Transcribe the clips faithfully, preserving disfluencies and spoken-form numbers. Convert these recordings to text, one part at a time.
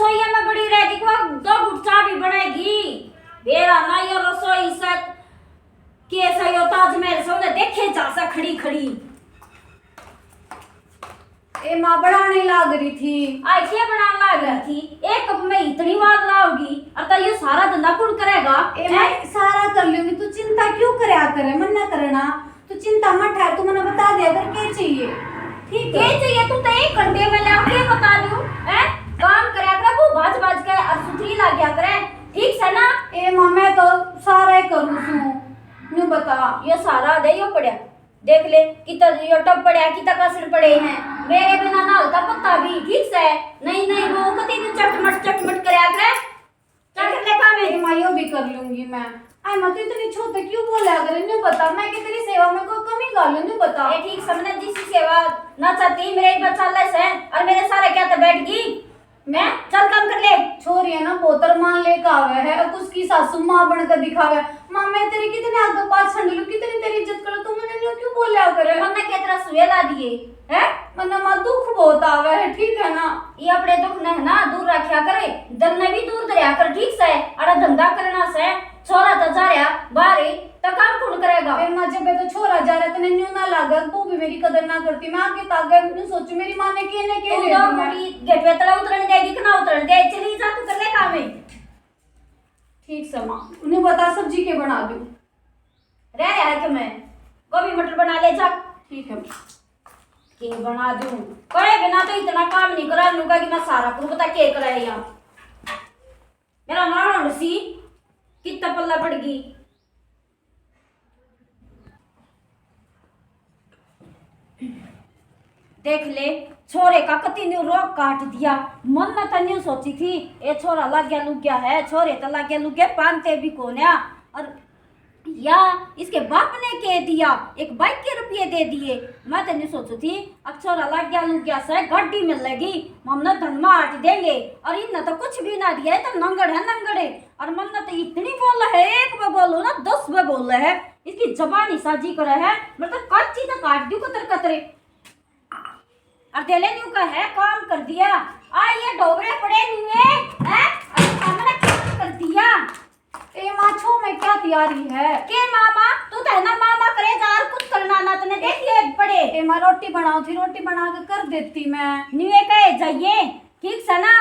रसोई में बड़ी रहेगी, को दो घुट चाय भी बनेगी। बेरा ना यो रसोई सक के सयो ताजमहल सोने देखे जा सा खड़ी खड़ी। ए माँ, बनाने लाग रही थी। आई क्या बनाने लाग रही थी? एक कप में इतनी बार लाओगी, और तो ये सारा धंधा कौन करेगा? ए हैं? माँ, सारा कर लूंगी, तू चिंता क्यों करया करे, मन ना करना। तू चिंता मत ठहर, तू मने बता दिया कर के चाहिए, ठीक है? के चाहिए? तू तो एक घंटे में ला के बता दूं, हैं? काम करया करे वो भाज भाज के और सुथरी लाग्या करे, ठीक से ना? ए माँ, मैं तो सारा ही करूँ सू, न्यू बता। ये सारा दे यो पड़या, देख ले, कितना यो टब पड़या, कितना कासण पड़े हैं। मेरे बिना ना होता पत्ता भी, ठीक से। नहीं, नहीं, वो कती भी चटमट, चटमट करया करे। चल कर ले काम ए है। माँ, यो भी कर लूंगी मैं। आई माँ, तू इतनी छोटे क्यों बोला करे? न्यू बता, मैं के तेरी सेवा में कोई कमी कर लूं, न्यू बता। ए, ठीक समझ, जिस सेवा ना चाहती, मेरे एक बच्चा ले से, और मेरे सारे क्या तो बैठ गई। मैं चल काम कर ले। छोरी है ना, बहुत अरमान लेके आवे है, अब उसकी सासू माँ बन के दिखावे। माँ, मैं तेरी कितने आगे पास छंड लूं, कितनी तेरी इज्जत करूं, तू मुझे न्यू क्यों बोला करे? मन्ने के तेरा सुए ला दिए, हैं? मन्ने माँ दुख बहुत आवे है, ठीक है ना? ये अपने दुख ने है ना दूर रखा करे, दन ने भी दूर धरया कर, ठीक से? अरे धंधा करना से, छोरा तो जा रहा बाहर ही, तो काम कौन करेगा? फिर माँ, जब तो छोरा जा रहा, तने न्यू ना लागे, वो भी मेरी कदर ना करती। मैं आगे तागे न्यू सोचू, मेरी माँ ने के ने के तू ले तो दिया। मेरी गेट पे तला उतरन देगी कि ना उतरन दे, चली जा, तू कर ले काम है। ठीक से माँ, उन्हें बता सब्जी के बना दूं। रह रहा है कि मैं गोभी मटर बना ले जा। ठीक है। के बना दूं? करे बिना तो इतना काम नहीं करा लूंगा कि मैं सारा करूं। बता के करे या मेरा नाम सी कितना पल्ला पड़ गई। देख ले, छोरे का कति न्यू रोग काट दिया। मन में तो न्यू सोची थी, ए छोरा लाग्या लुग्या है, छोरे तो लाग्या लुग्या पानते भी कोन्या। और या इसके बाप ने कह दिया, एक बाइक के रुपये दे दिए। मैं तो न्यू सोचू थी, अब छोरा लाग्या लुग्या से गाड़ी मिलेगी, हमने धनमा आट देंगे। और इनने तो कुछ भी ना दिया, ये तो नंगड़ है, नंगड़ है। और मन्ने तो इतनी बोल है, एक में बोलूं ना, दस में बोल है। इसकी जबान ही साजी करे है, मैं तो काची तो काट दूं कतर कतरे। और देले न्यू का है काम कर दिया। आ ये डोबरे पड़े न्यू है, हैं? अरे सामने काम कर दिया। ए माँ, छो मैं क्या तैयारी है? के मामा, तू तो है ना मामा करे जा, और कुछ करना ना, तने देख ये पड़े। ए माँ, रोटी बनाओ थी, रोटी बना के कर देती मैं। न्यू ए कहे जाइए, ठीक से ना?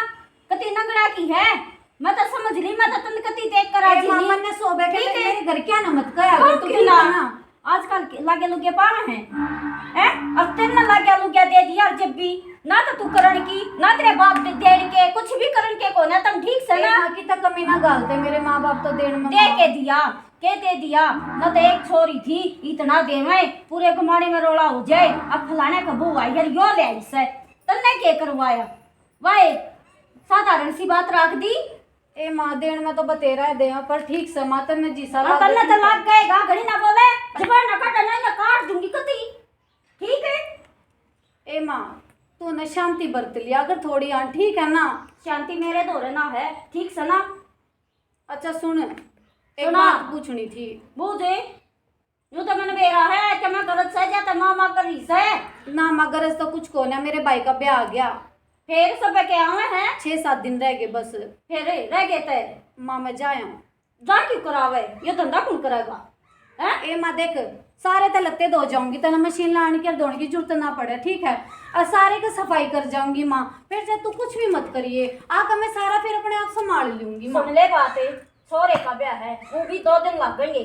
कती नंगड़ा की है, मैं तो समझ ली, मैं तो तन कती देख कर ए राजी माँ, नहीं। मन्ने सोबे के ठीक है। मेरे घर क्या ना मत कहा कौन कर, तू के ठीक ना? है ना? आजकल के लागे लुगे पावे हैं, हैं? और तेरे ना लागे लुगे दे दिया, और जब भी ना तो तू करण की, ना तेरे बाप दे देण के, कुछ भी करण के को ना, तुम ठीक से ए ना? माँ, की तो कमी ना घालते, मेरे माँ बाप तो देण में दे माँ। के दिया, के दे दिया? ना तो एक छोरी थी, इतना देवे, पूरे कमाने में रोला हो जाए, अब फलाने का बहू आई, यार, यो ले आई से, तन्ने के करवाया? वाह, साधारण सी बात रख दी। ए माँ, देण में तो बतेरा है दे, पर ठीक से माँ, तन्ने जिसा और लागे तन्ने तो ठीक है। लाग गएगा, घड़ी ना बोले, जबान ना काटे ना, ना काट दूंगी कती। ठीक है? ए माँ, तू ना शांति बरत लिया कर थोड़ी, हाँ, ठीक है ना? शांति मेरे धोरे ना है, ठीक से ना? अच्छा सुन, एक सुना। बात पूछनी थी। बूझे। यूं तो मन बेरा है कि मैं गलत सह जाता, माँ माँ करी सह। ना माँ, गरज तो कुछ को ना, मेरे भाई का ब्याह आ गया। फिर सब के आवे हैं? छह सात दिन रह गए बस। फिर रह गए ते? माँ, मैं जाया हूँ। जा क्यों करावे? ये धंधा कौन करेगा? हैं? ए माँ देख, सारे ते लत्ते धो जाऊंगी, तने मशीन लाने की और धोने की जरूरत ना पड़े, ठीक है? और सारे की सफाई कर जाऊंगी माँ। फिर से तू कुछ भी मत करिए, आके मैं सारा फिर अपने आप संभाल लूंगी माँ। सुन ले बात, छोरे का ब्याह है, वो भी दो दिन लगेंगे।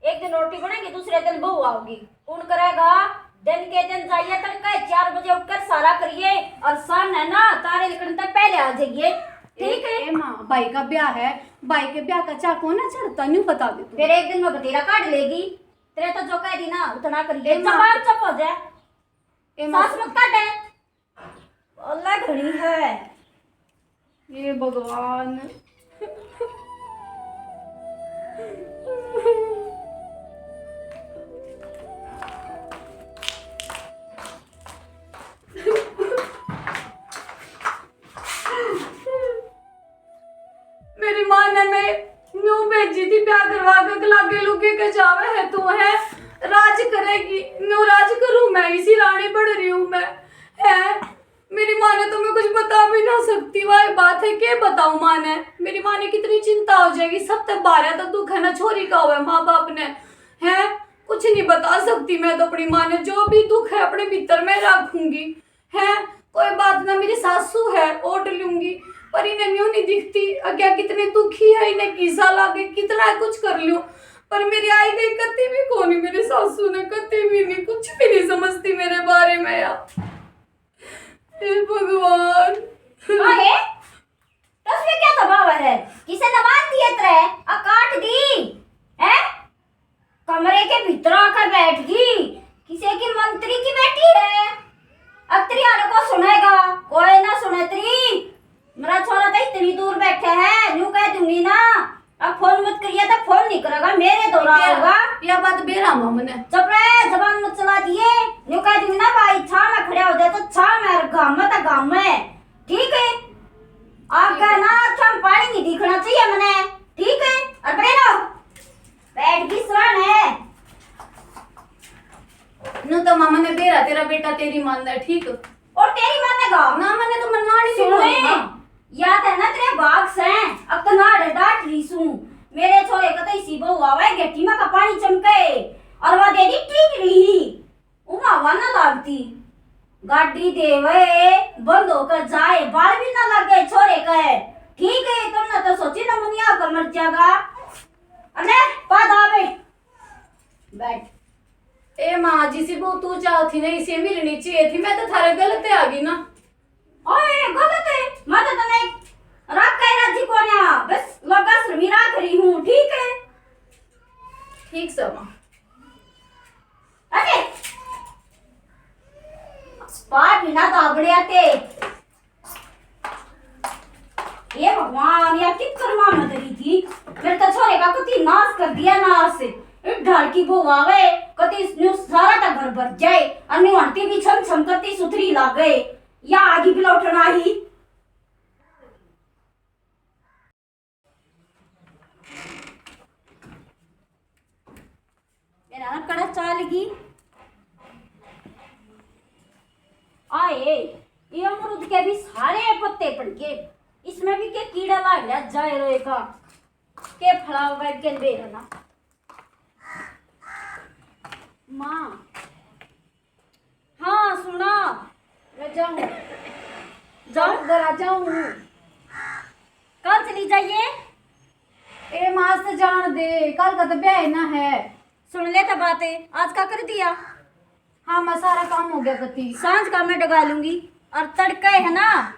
एक दिन रोटी बनेगी, दूसरे दिन बहू आओगी। कौन करेगा? दिन के दिन जाइए, तड़के चार बजे उठकर सारा करिए, और शाम है ना, तारे लिखने तक पहले आ जाइए, ठीक है? ए माँ, भाई का ब्याह है, भाई के ब्याह का चाह कौन ना चढ़ता, न्यू बता दे तू। फिर एक दिन में बतेरा काट लेगी, तेरे तो जो कह दी ना उतना करिए। ए माँ। जबान चुप हो जाए, ए माँ। सास मत काटे। अल्लाह घणी है। ये भगवान। मेरी माँ ने मैं न्यू भेजी थी ब्याह करवा के, लागे लुगे के जावे है तू, है राज करेगी, न्यू राज करूँ मैं, इसी रानी बन रही हूँ मैं, है। मेरी माँ ने तो मैं कुछ बता बता भी ना सकती, वह बात है, के बताऊं माँ ने? मेरी माँ ने कितनी चिंता हो जाएगी, सब तक बारह तो दुख है ना छोरी का हुआ माँ बाप ने, है कुछ नहीं बता सकती मैं तो अपनी माँ ने। जो भी दुख है अपने भीतर में रखूंगी, है कोई बात ना, मेरी सासू है, ओट लूंगी, पर इन्हें न्यू नहीं दिखती। अग्या कितने दुखी है, इन्हें किसा लागे, कितना कुछ कर लूं, पर मेरी आई गई कती भी कोनी। मेरी सासू ने कती भी नहीं, कुछ भी नहीं समझती मेरे बारे में यार। हे भगवान। अरे, तो फिर क्या दबाव है? किसे ने मार दिए तेरे? आ काट दी, हैं? कमरे के भीतर आकर बैठ गई। किसे की मंत्री की बेटी है? अब तेरी आने को सुनेगा, कोई ना सुने तेरी। मेरा छोरा तो इतनी दूर बैठे है, न्यू कह दूंगी ना। अब फोन मत करिए तो फोन नहीं करेगा, मेरे दौरा होगा। या बात बेरा माँ मने। चुप रहे, जबान मत चला दिए। न्यू कह दूंगी ना भाई, छाह में खड़ा हो जाए तो छाह में, और घाम में तो घाम में। ठीक है? आगे ना आँखें में पानी नहीं दिखना चाहिए मने। ठीक है? और बड़े रहो। बैठ गई सराहना है। नु तो माँ मने बेरा, तेरा बेटा तेरी मानदा है, ठीक? और तेरी मानेगा? ना, मने तो मनवानी नहीं सुने, बोली माँ। या तो है ना तेरे बाग से, अब तो ना डांट रही सूं। मेरे छोरे का तो इसी बहू आवे, गेटी में का पानी चमके, और वह दे दी टीक रही। उमा हवा ना लागती। गाड़ी देवे, बंद होकर जाए, बाल भी ना लगे छोरे के। ठीक है, तुमने तो सोची ना मुनिया का मर जाएगा। अरे, पा दाबे। बैठ। ए माँ, जिसी बहू तू चाह थी ना, इसे मिलनी चाहिए थी। मैं तो थारे गलत आ गई ना। ओए, गलत है? मैं तो तने राख के राजी कोन्या। बस लोगा शर्मी राख रही हूँ, ठीक है? ठीक से माँ। अरे, बाहर भी ना दाबड़िया ते। हे भगवान, या कित कर्मा में धरी थी? मेरे तो छोरे का कति नाश कर दिया, नाश। इस ढाल की बहू आवे, कति इसने सारा का घर भर जाए, और न्यू आंटी भी छम छम करती सुथरी लागे। या आगी बिलौटना ही। मेरा ना कड़ा चाल गई। आए, ये अमरूद के भी सारे पत्ते पड़ गए। इसमें भी के कीड़ा लाग गया, जाए रोए का। के फलाओ बैठ के बेरा ना। माँ। हाँ, सुना। मैं जाऊँ। जाऊँ? घर आ जाऊँ। कल चली जाइए। ए माँ, आज तो जान दे, कल का तो ब्याह है ना है। सुन ले तो बातें, आज का कर दिया। हाँ माँ, सारा काम हो गया कती। सांझ का मैं डगा लूंगी। और तड़के है ना,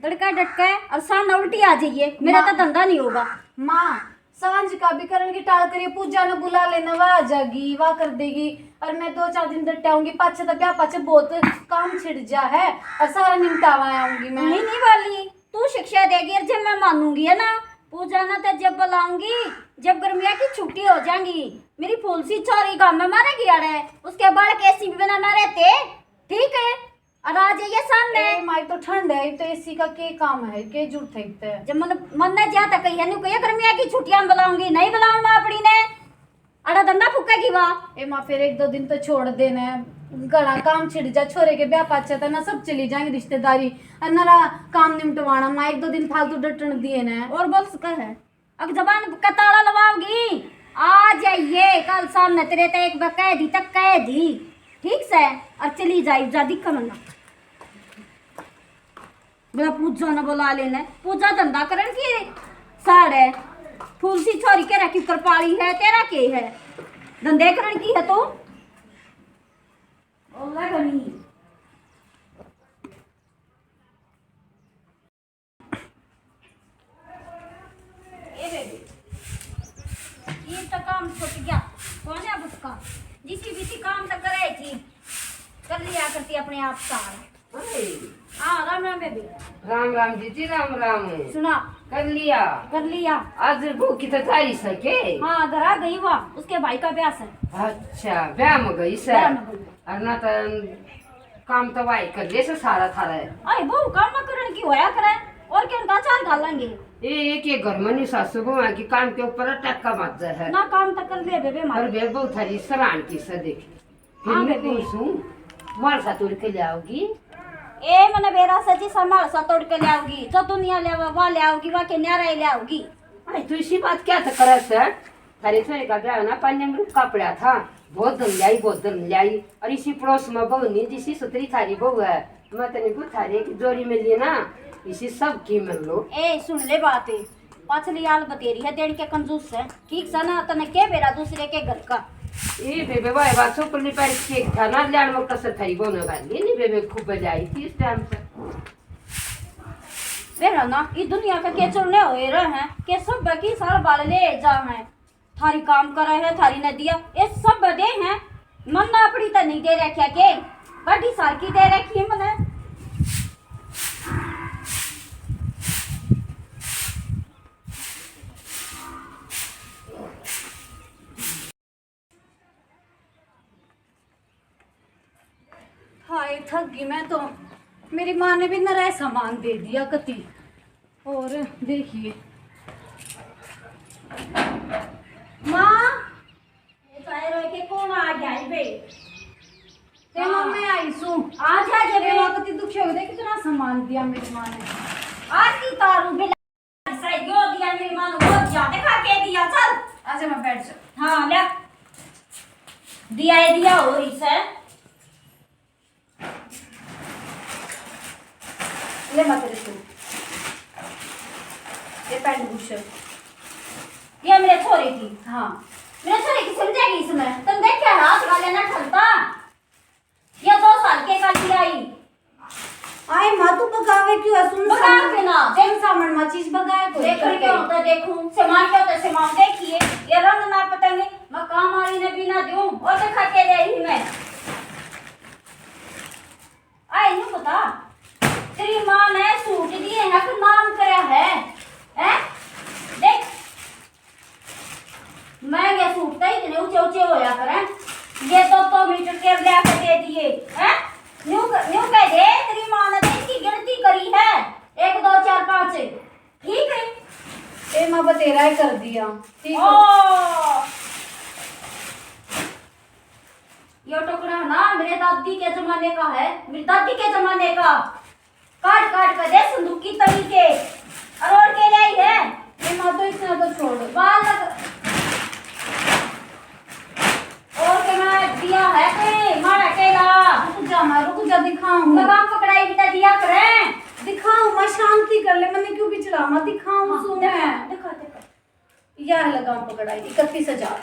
तड़का डटका है और शाम ना उल्टी आ जाइए, मेरा माँ, तो धंधा नहीं होगा। माँ, सांझ का भी करण की टाल करिए, पूजा ने बुला लेना, वह आ जाएगी, वह कर देगी। और मैं दो चार दिन डट आऊंगी, पाछे तो ब्याह पाछे बहुत काम छिड़ जा है और सारा निपटावा आऊंगी मैं। नहीं, नहीं वाली, तू शिक्षा देगी और जब मैं मानूंगी है ना, पूजा ने तो जब बुलाऊंगी, जब गर्मिया की छुट्टी हो जाएंगी, मेरी फूल सी छोरी गाँव में मारेगी अड़े, उसके बाल कैसी भी बना ना रहते, ठीक है? और आ जाइए सामने। ए, माई तो ठंड है, तो एसी का के काम है, के जरूरत है इतने? जब मन, मन ने ज्यादा कही है, न्यू कहिए, गर्मियाँ की छुट्टियां में बुलाऊंगी, नहीं बुलाऊं मैं अपनी ने। अड़ा धंधा फूकेगी वा। ए माँ, फिर एक दो दिन तो छोड़ देना, घना काम छिड़ जा, छोरे के ब्याह पाछे तो ना सब चली जाएंगे रिश्तेदारी, और नरा काम निपटवाना, माँ एक दो दिन फालतू डटन दिए ने। और बोल सका है। अक जबान का ताला लवाओगी? आ जाइए, कल शाम ने तेरे ते एक बार कह दी, तक कह दी, ठीक से? और चली जाई, जा दिखा मन्ना। बोला पूजा ने बुला लेने, पूजा धंधा करण की साड़े, फूल सी छोरी के रखी कर पाली है, तेरा के है? धंधे करण की है तू? ओला घनी। ए बेबी, ये तो काम छूट गया। कौन है उसका? जिसी भी काम तो करे थी, कर लिया करती अपने आप सारा। अरे। हाँ, राम राम बेबी। राम राम जीजी, राम राम। सुना। कर लिया। कर लिया। आज बहू की तो तारी सके। हाँ, घर आ गई वा, उसके भाई का ब्याह से। अच्छा, ब्याह में गई से। ब्याह में गई। और ना तो काम तो वाई कर ले से सारा थारा है। अरे बहू काम ना करण की होया करे, और क्या उनका चार घाल लेंगे। ए, एक एक घर में नहीं सासू बहू की काम के ऊपर टक्का मत जा है। ना काम तो कर ले बेबे पर मारे। बेबे बहू थारी सराहन की से देख। फिर हाँ मैं बेबे। पूछूं, मालसा तोड़ के ले आओगी? ए, मने बेरा से जी संभाल सा तोड़ के ले आओगी, जो दुनिया ले आवे, वा ले आओगी, वा के न्यारा ही ले आओगी। अरे, तू इसी बात क्या तो करे से? थारे छोरे का ब्याह ना, पानी में रुका पड़ा था, बहुत धन ल्याई, बहुत धन ल्याई। और इसी पड़ोस में बहू नहीं, जिसी सुतरी थारी बहू है, मैं तने को थारे की जोड़ी में लिए ना, इसी सब की मिल लो। ए, सुन ले बात, पाछली आल बतेरी है, देन के कंजूस है। ठीक सा ना, तने के बेरा दूसरे के घर का। ए बेबे, वाह, बात सो कुल्ली पर के था ना, ल्याण में कसर थारी बहू ने गाली नहीं बेबे, खूब ल्याई थी इस टाइम से। बेरा ना, ये दुनिया का के चलने होए रहे हैं, के सब की साल बाल ले जा हैं। थारी काम करे है, थारी नदिया, ये सब दे हैं। मन ना अपनी तो नहीं दे रखा के, बड़ी सार की दे रखी है मने। हाय, थक गई मैं तो। मेरी माँ ने भी नरा सामान दे दिया कती। और देखिए। माँ, ये चाय रोए के कौन आ गया है बे? ते माँ, मैं आई सूं। आ जा जे ते बे। माँ, कती दुखी हो गई, कितना सामान दिया मेरी माँ ने। आज की तारू बे। ऐसा यो दिया मेरी माँ ने, वो दिया, दिखा के दिया, चल। आजा, मैं बैठ जा। हाँ, ले। दिया, ये दिया हो रही से। ले माँ, तेरे सूट। ये पैंट बुशर्ट। ये मेरे छोरे की। हाँ। मेरे छोरे की समझेगी इसमें। तुम देख क्या हाथ गाले ना ठलता। ये दो साल के का लिया आई। आए माँ, तू बगावे क्यों है? सुन बगावे सामन, ना। सुन सामन माँ, चीज बगाए को देख करके। क्या होता है, देखूं। सामान क्या होता है, सामान देखिए। ये रंग ना पतंग, मैं काम वाली ने भी ना दूं। और दिखा के ले आई मैं। आए न्यू बता, तेरी माँ ने सूट दिए हैं कि नाम करया है? हैं? देख, महंगे सूट तो इतने ऊंचे ऊंचे होया करें, ये दो दो मीटर के ले आके दे दिए हैं। न्यू क-, न्यू कह दे, तेरी माँ ने तो इतनी गिनती करी है, एक दो चार पाँच, ठीक है। ए माँ, बतेरा ही कर दिया, ठीक है। ओ, ये टुकड़ा ना मेरे दादी के जमाने का है, मेरी दादी के जमाने का। काट काट के दे संदूकी तली के। और, और के ले आई है? ये माँ तो इसने तो छोड़। बाल लग। और के मैं दिया है कोई माड़ा केला? रुक जा माँ, रुक जा, दिखाऊं। लगाम पकड़ाई भी तो दिया करें। दिखाऊं माँ, शांति कर ले, मैंने क्यों बिछड़ा माँ, दिखाऊं हाँ, सू दिखा, मैं। दिखा, दिखा। यह लगाम पकड़ाई, इकतीस हजार।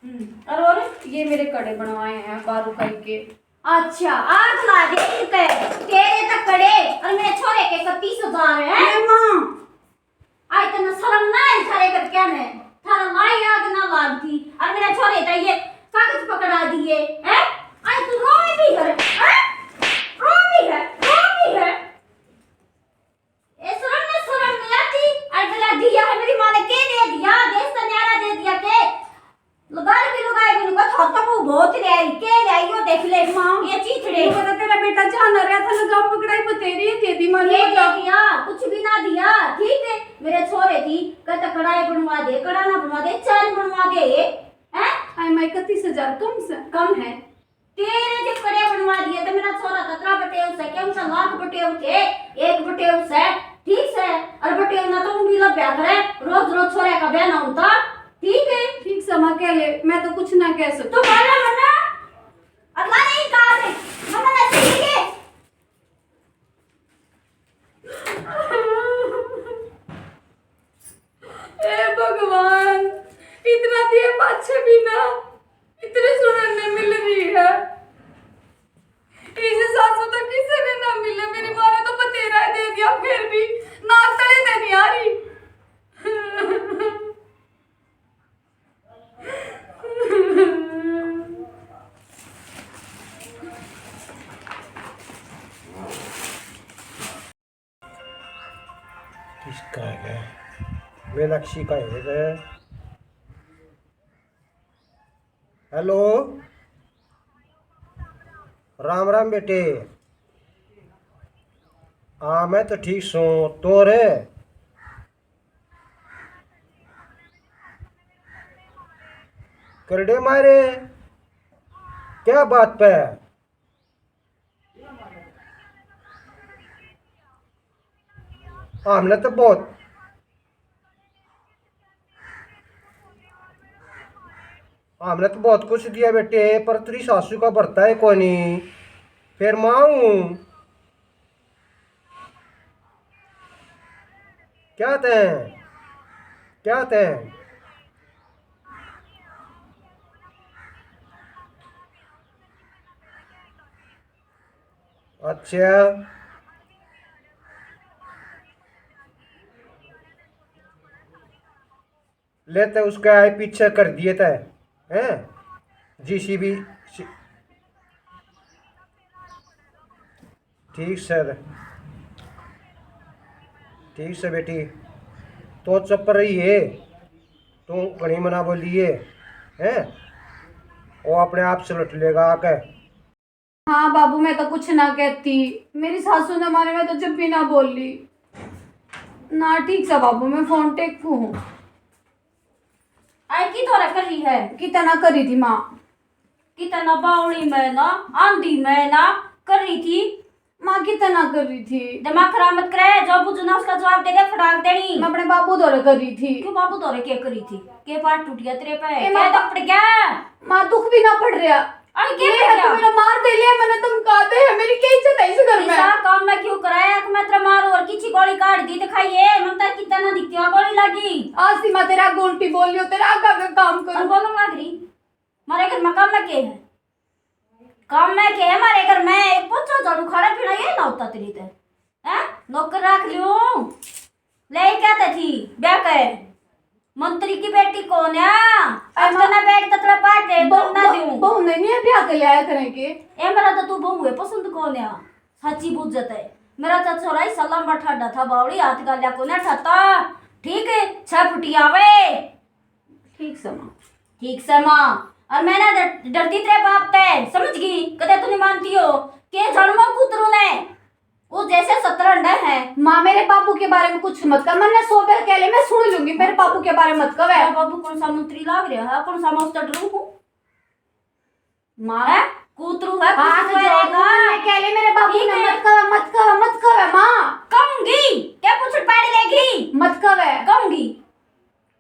हम्म, और, और? ये मेरे कड़े बनवाए हैं बारू कई के। अच्छा, आग ला दे इनके, तेरे तो कड़े और मेरे छोरे के इकतीस हजार है। ए माँ। आज तन्ने शर्म ना है थारे करके ने, थारा लाई आग ना लागती और मेरे छोरे तो ये कागज पकड़ा दिए, हैं? आज तू रोवे भी है, हैं? रोवे भी है, रोवे भी है। ए, शर्म ना, शर्म नहीं आती? अरे, भला दिया है मेरी माँ ने, के दे दिया? देश का न्यारा दे दिया के? लुगाई भी, लुगाई भी, लुगा था तो वो बहुत ले आई, के ले आई, यो देख ले, माँ। ये चीथड़े। ये पता तेरा बेटा जान रहा था, लगाम पकड़ाई, बतेरी ये दे दी माँ ने, ये बता। दे दिया, कुछ भी ना दिया, ठीक है? मेरे छोरे की कहता कढ़ाई बनवा दे, कड़ा ना बनवा दे, चैन बनवा दे, हैं? आई माई, इकतीस हजार कम से कम है। तेरे जब कड़े बनवा दिए तो मेरा छोरा कतरा बटेव से, क्या उनका लाख बटेव थे, एक बटेव से, ठीक से, और बटेव ना तो उंगली लब्या करे, रोज रोज छोरे का ब्याह ना होता, ठीक है? ठीक से माँ कह ले, मैं तो कुछ ना कह सकती। तू बोला मन्ना, अगला नहीं कहा थे, मन्ना ना सही है। ए भगवान, इतना दिए पाछे भी ना, इतनी सुनने मिल रही है। इसी सासू तो किसी ने ना मिले, मेरी माँ ने तो बतेरा दे दिया, फिर भी नाक तले ते नहीं आ रही। किसका है? मीनाक्षी का है। हेलो, राम राम बेटे। हाँ, मैं तो ठीक सूं, तो रे करड़े मारे, क्या बात पे? हमने तो बहुत, हमने तो बहुत कुछ दिया बेटे, पर तेरी सासू का भरता है कोनी। फिर माँ हूँ। क्या तै? क्या तै? अच्छा। ले, तै उसके आए पीछे कर दिए तै, हैं? जीसीबी। ठीक सै, ठीक सै बेटी, तो चुप रही है, तू घणी मना बोली है, हैं? वो अपने आप से लुट लेगा आके। हाँ बाबू, मैं तो कुछ ना कहती, मेरी सासू ने मारे, मैं तो जब भी ना बोली। ना ठीक सा बाबू, मैं फोन टेकू हूँ। आई की धोरै कर रही है? कितना करी थी माँ? कितना बावली मैं ना, आंधी मैं ना कर रही थी। माँ कितना कर रही थी? दिमाग खराब मत करे, जो बुझू ना उसका जवाब दे दे, फटाक देनी। मैं अपने बाबू धोरै कर रही थी। क्यों बाबू धोरै के कर रही थी? के पाट टूट गया तेरे पे? ए, क्या माँ, दुख पड़ गया? माँ दुख भी ना पड़ रहा। अरे के मेरे पड़ गया? मेरा मार दे लिया, मैंने धमका दे है, मेरी क्या इज्जत है इस घर में? ऐसा काम मैं क्यों कराया कि मैं तेरा मार और किसी गोली काट दी दिखाइए, मन तक कितना ना दिखती हो गोली लगी। आज सी माँ तेरा गोलटी बोल लियो, तेरा आगा का काम और करूँ। बोलूं लग रही, मारे घर में काम में के है? काम में के है मारे घर में? एक पोछा झाड़ू खाना पीना ये ना होता तेरी ते। हैं? नौकर रख लियो। ले क्या ते थी? ब्याह के। मंत्री की बेटी कौन है? अब अरे तो ना बैठ ततला पाटे, बहू, तुम ना बहू, दूं। बहू ने नहीं ब्याह के लिया करें के? ए मेरा तो तू बहू है, पसंद कौन है? सच्ची बुझत है। मेरा तो छोरा ही सलाम ठाडा था बावड़ी, हाथ गालिया को ना ठाता। ठीक है, छह फुटी आवे। ठीक सै माँ। ठीक सै माँ। और मैं ना डर-, डरती तेरे बाप ते, समझ गई? कदे तू नहीं मानती हो। के जन्मो कुतरू ने, वो जैसे सतरंडा है। माँ, मेरे बाबू के बारे में कुछ मत कर, मैंने सौ बार कह ले, मैं सुन लूंगी, मेरे बाबू के बारे में मत कह। तेरा बाबू कौन सा मंत्री लाग रहा है, कौन सा मास्टर डरू हूँ? माँ। हैं? कुतरू है, हाथ कुतरू जोड़ है। मैं कह ले, मेरे बाबू ठीक ने है। मत कह, मत कह, मत कह, माँ। कहूंगी, क्या पूछ पाड़ लेगी? मत कह। कहूंगी,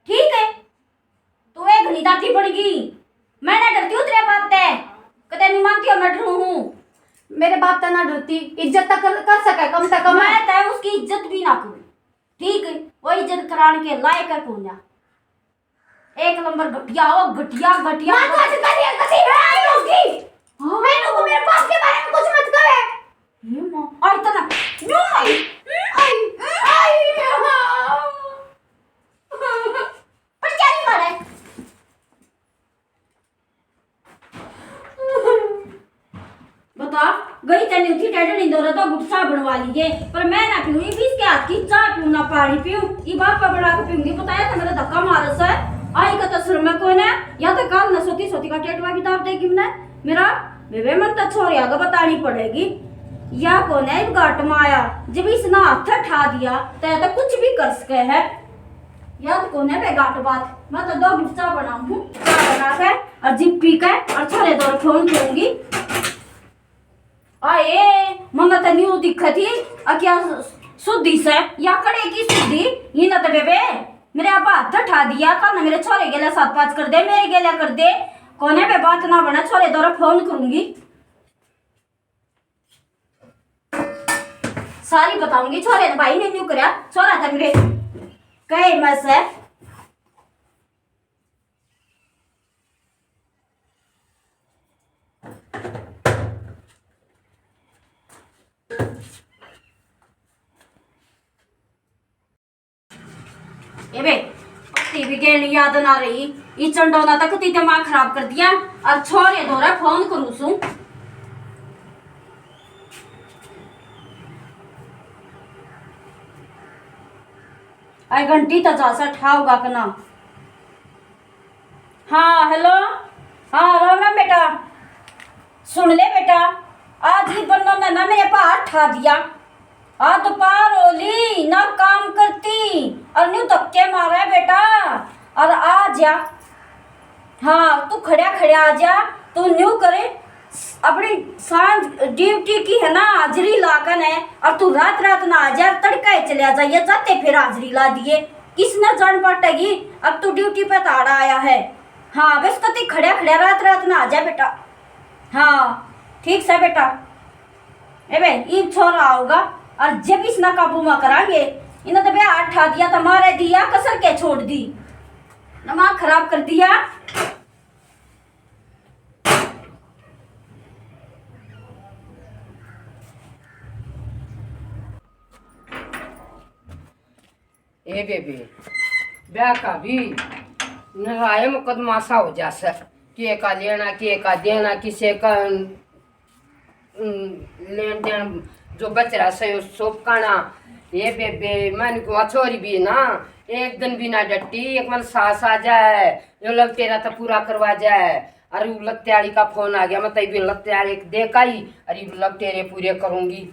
ठीक है। तू एक घनी दादी बन गई। मैं ना डरती हूँ तेरे बाप ते, कदे नहीं मानती हो मैं डरू हूँ। मेरे बाप ते ना डरती, इज्जत तक कर, कर सके कम से कम। मैं ते उसकी इज्जत भी ना करूँ, ठीक है? वो इज्जत कराने के लायक है कोन्या। एक नंबर घटिया हो, घटिया, घटिया। माँ, तू ऐसे कर रही है, कभी है आई होगी। हाँ। मैंने को मेरे बाप के बारे में कुछ मत कहे। ये माँ, आई तो ना, न्यू आई, आई, आई, हाँ। पर क्या नहीं मारे? बता, गई तैने उठी टेढ़ी दौरा तो गुटसा बनवा लीजिए, पर मैं ना पीऊँ, इस के हाथ की चाय पीऊँ ना पानी पीऊँ, ये बाप का बना के पीऊँगी। बताया था मेरा धक्का मार सा, आई का तो शर्म है कोने, या तो काल ना सोती सोती का टेटवा भी दाब देगी मने मेरा। बेबे मन तो छोरिया का बतानी पड़ेगी, या कौन है इब घाट में आया, जब इसने हाथ ठा दिया तो, तो कुछ भी कर सके है। याद कोने पे गाट बात, मैं तो दो घुट चाय बनाऊं हूँ, चाय बना के और जिप पी के और छोरे दौरे फोन करूंगी। आए, मन्ने तो न्यू दिखे थी, आ क्या सुधी से, या कड़े की सुधी, ये ना तो बेबे, मेरे आप हाथ ठा दिया, कल मेरे छोरे गेले सात पाँच कर दे, मेरे गेले कर दे, कोने पे बात ना बना, छोरे दौरे फोन करूंगी। सारी बताऊंगी। छोरे ने भाई ने न्यू करया, छोरा तो मेरे कहे में से। ए बे, पत्ती भी गेलनी याद ना रही। ई चंडोना तक ती दिमाग खराब कर दिया। और छोरे दौरे फोन करूँ सू। आई घंटी तो जा सा ठाओगा कना। हाँ, हेलो। हाँ, राम राम बेटा। सुन ले बेटा, आज ही बन्नो ने ना मेरे पा हाथ ठा दिया। आ दोपहर होली ना काम करती और न्यू धक्के मारे बेटा। और आ जा, हाँ, तू खड़ा खड़ा आ जा। तू न्यू करे, अपनी सांझ ड्यूटी की है ना हाजिरी ला कने, और तू रात रात ना आ जा, तड़का ही चलिया जाइए, जाते फिर हाजिरी ला दिए। किसने जान पाटेगी? अब तू ड्यूटी पे ताड़ा आया है। हाँ, बस कति खड़ा खड़ा रात रात ना आ जा बेटा। हाँ, ठीक से बेटा। ए बे, ईब छोरा आओगा, और जब इसना काबू में करांगे, इन्हें तो बे हाथ ठा दिया, तो मारे दिया, कसर के छोड़ दी, दिमाग खराब कर दिया। ए बेबे, ब्याह का भी नराय मुकदमा सा हो जा सै। के का लेना, के का देना, किसे का, उम, लेन देन जो बच रहा सै, सोपकाना। ए बेबे, मैं क्यों छोरी भी ना, एक दिन भी ना डटी, एक मन सास आ जाए, यो लग तेरा तो पूरा करवा जाए। अरे, वो लत्ते वाली का फोन आ गया, मैं तई भी लत्ते वाले एक देख आई, अरे, लग तेरे पूरे करूंगी।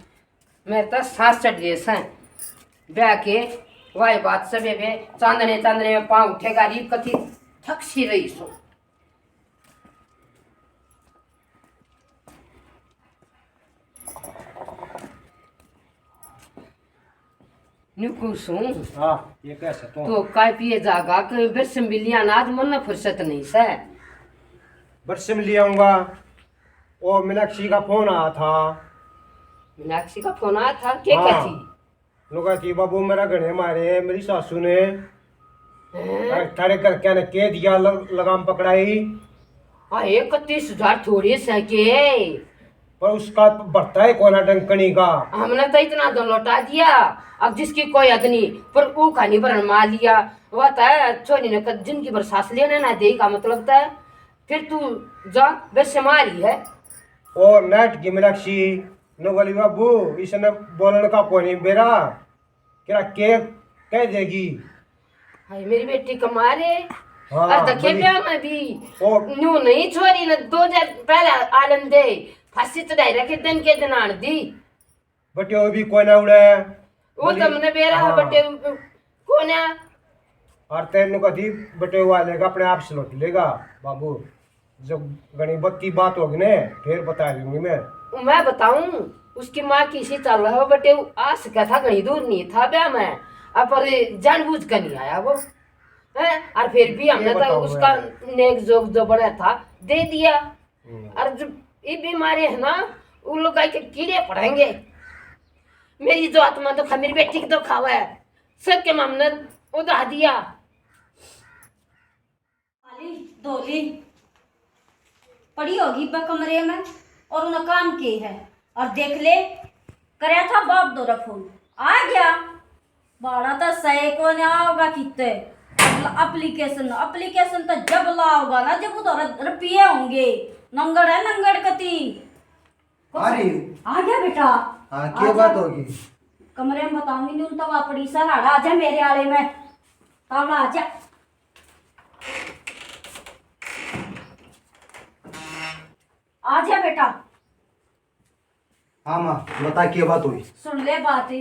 मेरे तो सांस चढ़ रहे सै ब्याह के। वाह बात सै बेबे, चांदने चांदने में पाँव उठेगा, रीब कथी थक सी रही सो। निकू सूं। हाँ, ये कह सकता हूँ। तो काय पिए जागा कि बरसम भी लिया ना, आज मन फुर्सत नहीं सै। बरसम ले आऊंगा। ओ, मीनाक्षी का फोन आया था। मीनाक्षी का फोन आया था? के हाँ। कहती? नुका थी, "बाबू, मेरा घणे मारे, मेरी सासू ने। हैं? अरे, थारे घर क्या ने के दिया, ल-, लगाम पकड़ाई?" हाँ, इकतीस हजार थोड़े से के। पर उसका भरता है कोना डंकनी का। हमने तो इतना तो लौटा दिया, अब जिसकी कोई हद नहीं, पर वो खानी भरन मार लिया। वो तो है, छोरी ने कद-, जिंदगी भर सांस लेने ना देगा, मतलब तो है। फिर तू जा, बस हमारी है। ओ नट की मीनाक्षी, नो बोली, "बाबू, इसने बोलने का कोनी बेरा, केरा के कह देगी।" हाय, मेरी बेटी कमा रे। हाँ, और दखे बोली। ब्याह में भी ओ। न्यू नहीं छोरी ने दो हजार पहले आलन दे, फांसी चढ़ाई रखे, दिन के दिन आन दी। बटे वो भी कोई ना उड़े। वो बोली, तो हमने बेरा है, हाँ। बटे कोन्या। और तेन कदी बटे वो आ लेगा, अपने आप से लौट लेगा बाबू। जब घणी बत्ती बात होगी ने, फिर बता दूंगी मैं। मैं बताऊं, उसकी माँ की इसी चाल है, बटे वो आ सका था, घणी दूर नहीं था ब्याह में, अब पर जानबूझ कर नहीं आया वो, हैं? और फिर भी हमने ये तो बताओ उसका यार। नेक जोग जो बना था, दे दिया। हम्म। और जो ये बीमारी है ना, उन लोग के कीड़े पड़ेंगे। मेरी जो आत्मा दुखा, मेरी बेटी की दुखावा है, सबके मामने उधा दिया। खाली धोली पड़ी होगी ब कमरे में, और उन्हें काम के है? और देख ले, करया था बाप दोरा फोन, आ गया। बाड़ा तो सही कोने आओगा किते। एप्लीकेशन, एप्लीकेशन तो जब लाओगा ना, जब उधर रुपये होंगे। नंगड़ है, नंगड़ कती। आ रही है। आ गया बेटा। हाँ, आ क्या जा। बात होगी? कमरे में बताऊंगी नहीं, तो वापड़ी सहारा आ जा मेरे आले में। तावड़ा आ जा। आ जा बेटा। हाँ माँ, बता, क्या बात हुई? सुन ले बात,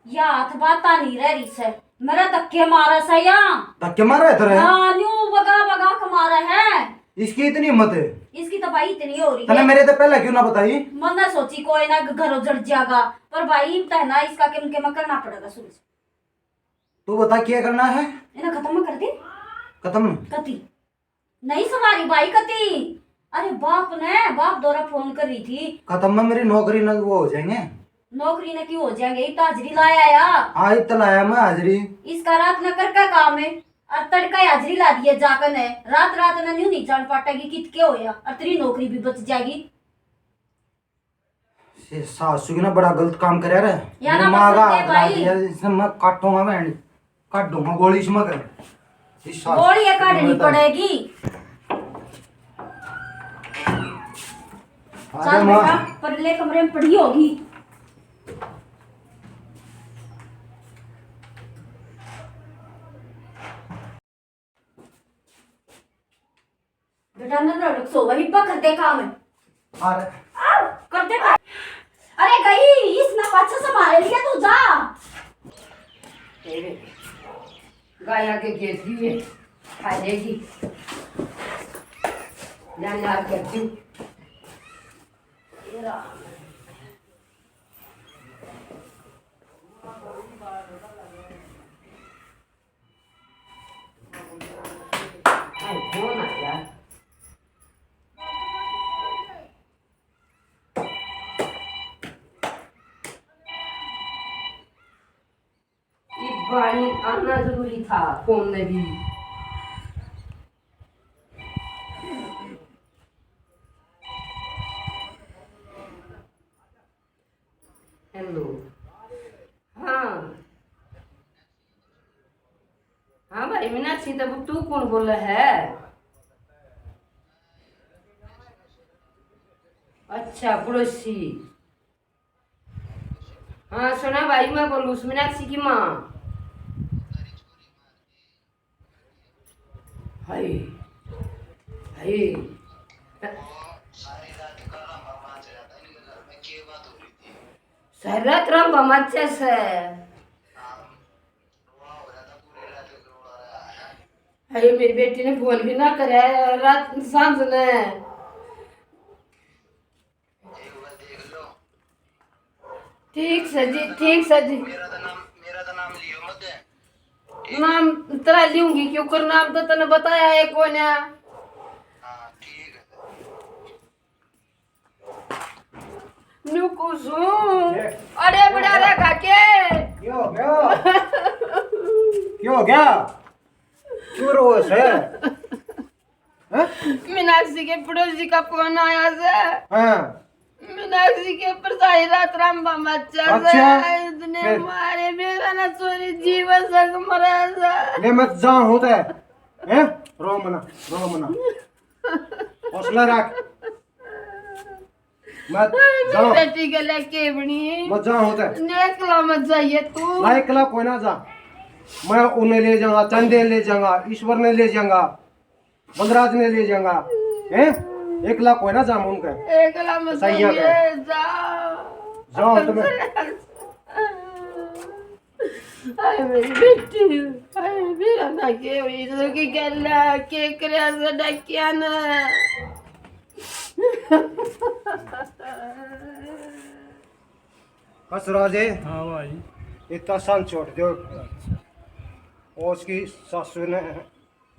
या हाथ बाता नहीं रह रही से, मेरा धक्के मारा से या। धक्के मारा है तेरे? हाँ, न्यू बगा बगा के मारा है। इसकी इतनी हिम्मत है? इसकी तो भाई इतनी हो रही तने है। मेरे तो पहले क्यों ना बताई? मन्ने सोची कोई ना घरों जड़ जागा, पर भाई तो है ना, इसका किम के मैं करना पड़ेगा सुन। तू बता क्या करना है? इन्हें खत्म कर दे। खत्म? कती। नहीं सवारी भाई कती। अरे बाप ने, बाप दोरा फोन कर रही थी। खत्म में मेरी नौकरी ना वो हो जाएंगे। नौकरी ना क्यों हो जाएंगे? इब तो हाजिरी लाया या। हाँ, इब तो लाया मैं हाजिरी। इसका रात ना करके काम है, और तड़का ही हाजिरी ला दिए जाकर ने। रात रात ना न्यू नहीं जान पाटेगी कित के होया, और तेरी नौकरी भी बच जाएगी। से सासू की ना बड़ा गलत काम करया रे। या ना दिमाग पसंद है हाथ ला भाई। दिया, इसने मैं काटूंगा, मैं काटूंगा गोली इसमें कर। इस सासू गोली ये की काटनी मदद। पड़ेगी। अरे चल माँ। बेटा, परले कमरे में पड़ी होगी। बेटा, ना लड़क सो वही पकड़ दे काम है। अरे। आओ, कर दे काम। अरे गई, इस ना पाछे से मारे लिया तू जा। गाय आके घेर दी है, खा लेगी। ना, ना, कर दी। इब पानी आना जरूरी था, फोन में भी। हेलो। हाँ। हाँ भाई मीनाक्षी, तब तू कौन बोला है? अच्छा, पड़ोसी। हाँ, सुना भाई, मैं बोलूँ, मीनाक्षी की माँ। हाय, हाय। सारी रात राम माचा से। अरे, मेरी बेटी ने फोन भी ना करे रात सांझ ने। ठीक सै जी, ठीक सै जी। नाम तेरा लूंगी, क्यों कर नाम तो तने बताया है कोन्या। न्यू कुसुम। अरे बड़ा रे काके। क्यों हो गया? क्यों हो गया? क्यों रो है? हैं? मीनाक्षी के पड़ोसी का फोन आया से। हाँ। मीनाक्षी के ऊपर सारी रात रामबा मचा से। अच्छा। इतने फिर? मारे, मेरा ना छोरी जीवन संग मरा से। ले मत जा होता है। हैं? रो मना, रो मना। हौसला रख। मत मेरी जाओ। बेटी के लेके बनी। मत जाओ होता है। एकला मत जाइए तू। ना, एकला कोई ना जा। मैं उन्हें ले जाऊंगा, चंदे ले जाऊंगा, ईश्वर ने ले जाऊंगा, बलराज ने ले जाऊंगा। हैं? एकला कोई ना जा उनके। एकला मत जाइए, जा। जाओ तुम्हें। हाय मेरी बेटी, हाय मेरा ना के हुई तो की गल है, के करया से डाकिया ने। बस राजे। हाँ भाई। इतना सान छोड़ दो। अच्छा। और उसकी सासू ने,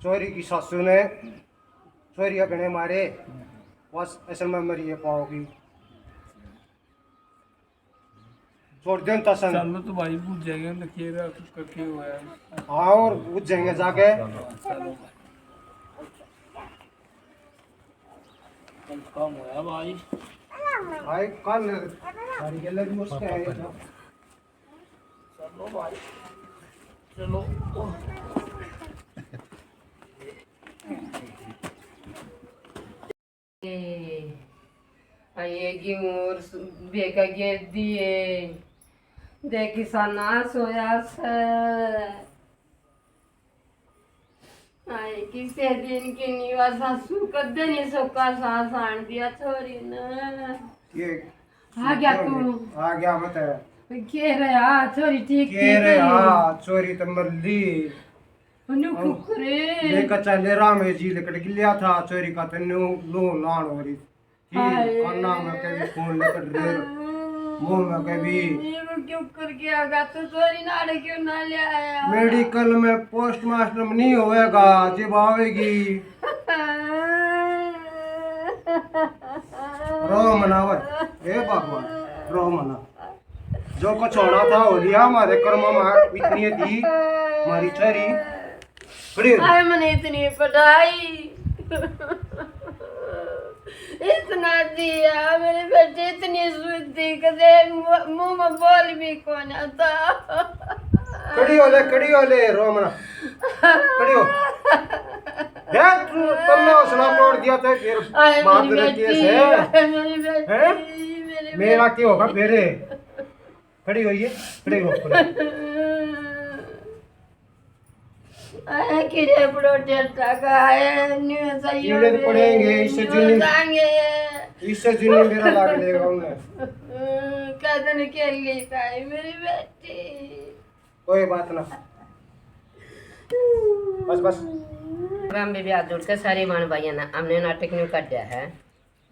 छोरी की सासू ने, छोरी अगने मारे। बस असल में मरिए पाओगी। छोड़ दे उनता संग। चलो तो भाई, बुझ जाएगा ना, के रहा, कुछ करके हुआ है। हाँ, और बुझ जाएंगे जाके। चलो भाई। कल काम होया भाई। भाई, कल सारी गल्ला भी उसके आए था। चलो भाई, चलो। आए गेहूं और सु-, बेका गेर दिए। देख किसा नाश होया से। आए किसे दिन की नीवा सासू कदे नहीं सोका सास आन दिया छोरी ने। ये आ गया तू। आ गया बता। के रे, हाँ, छोरी ठीक के थी रे, कि? हाँ, छोरी तो मर ली। नु ओ, कुकरे। ले कच्चा ले राम है जी, लिकट के लिया था, छोरी का तन्नू लो लान हो रही थी। हाय। काना में कभी फोन लिकट रे, मुंह में कभी। ये वो क्यों करके आ गया? तो छोरी नाड़े क्यों ना ले आया? मेडिकल में पोस्टमार्टम नहीं होएगा, जब आवेगी। रो मना ओए, हे भगवान, रो मना। जो कुछ होना था हो लिया, हमारे कर्म में इतनी थी हमारी छोरी। खड़ी हो। हाय, मैंने इतनी पढ़ाई, इतना दिया, मेरे बेटे इतनी शुद्धि, कदे मु-, मुंह में बोल भी कोना था। खड़ी हो ले, खड़ी हो ले, रो मना। खड़ी हो। यार, तू, तुमने हौसला तोड़ दिया था, फिर हाय, मार मेरी देने की बेटी, है। हाय, मेरी बेटी, हैं? मेरी मेरा बेटी। क्या होगा फिर? खड़ी होइए, खड़ी हो, खड़ी। आए कीड़े पड़ोटे टकाए, न्यू सही कीड़े तो पड़ेंगे, इससे न्यू जुनी, जाएंगे। इससे जुनी मेरा लाग लेगा उन्हें। कदन के लिए खाए मेरी बेटी। कोई बात ना। बस, बस। राम भी हाथ जोड़ के सारे बहन भाइयां ने हमने नाटक न्यू काटा है।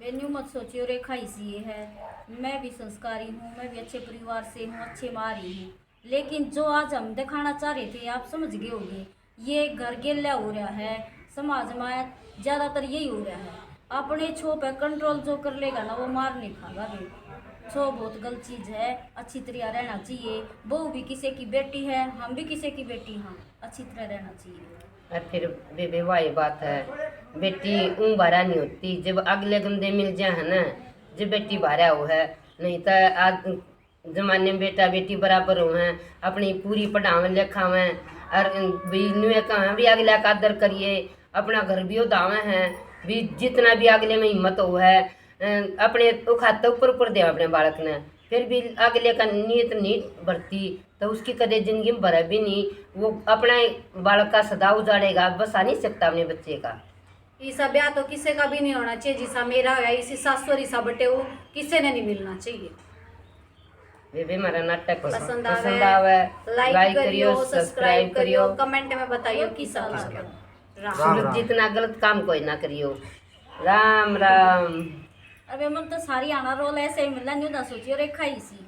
वे न्यू मत सोचियो, रेखा ही सी ये है। मैं भी संस्कारी हूँ, मैं भी अच्छे परिवार से हूँ, अच्छे माँ रही हूँ, लेकिन जो आज हम दिखाना चाह रहे थे, आप समझ गए होंगे। ये घर गेल्या हो रहा है, समाज में ज्यादातर यही हो रहा है। अपने छो पे कंट्रोल जो कर लेगा ना, वो मार नहीं खागा भी। छो बहुत गलत चीज है, अच्छी तरह रहना चाहिए। बहू भी किसी की बेटी है, हम भी किसी की बेटी, हाँ, अच्छी तरह रहना चाहिए। और फिर बेबे, वही बात है, बेटी ऊँ बारा नहीं होती। जब अगले गंदे मिल जाए है ना, जब बेटी बारा हो है। नहीं तो आज जमाने में बेटा बेटी बराबर हो हैं, अपनी पूरी पढ़ावें लिखावें। और भी न्यूए कहें भी अगला का आदर करिए, अपना घर भी उदावे हैं, भी जितना भी अगले में हिम्मत हो है, अ, अपने उखाते ऊपर ऊपर दे अपने बालक ने। फिर भी अगले का नीयत नहीं भरती तो उसकी कदे जिंदगी में भरे भी नहीं। वो अपना बालक का सदा उजाड़ेगा, बसा नहीं सकता अपने बच्चे का। इसा ब्याह तो किसी का भी नहीं होना चाहिए, जिसा मेरा होया, इसी सासुर इसा बटेऊ किसी ने नहीं मिलना चाहिए। बेबे, हमारा नाटक पसंद पसंद आवे, आवे, लाइक लाइक करियो, करियो, सब्सक्राइब सब्सक्राइब करियो, करियो। कमेंट में बताइयो किसा लगा। राम। सूरज जितना गलत काम कोई ना करियो। राम राम। अबे मन तो सारी आना रोल ऐसे ही मिला, न्यू ना सोचियो, रेखा ही सी।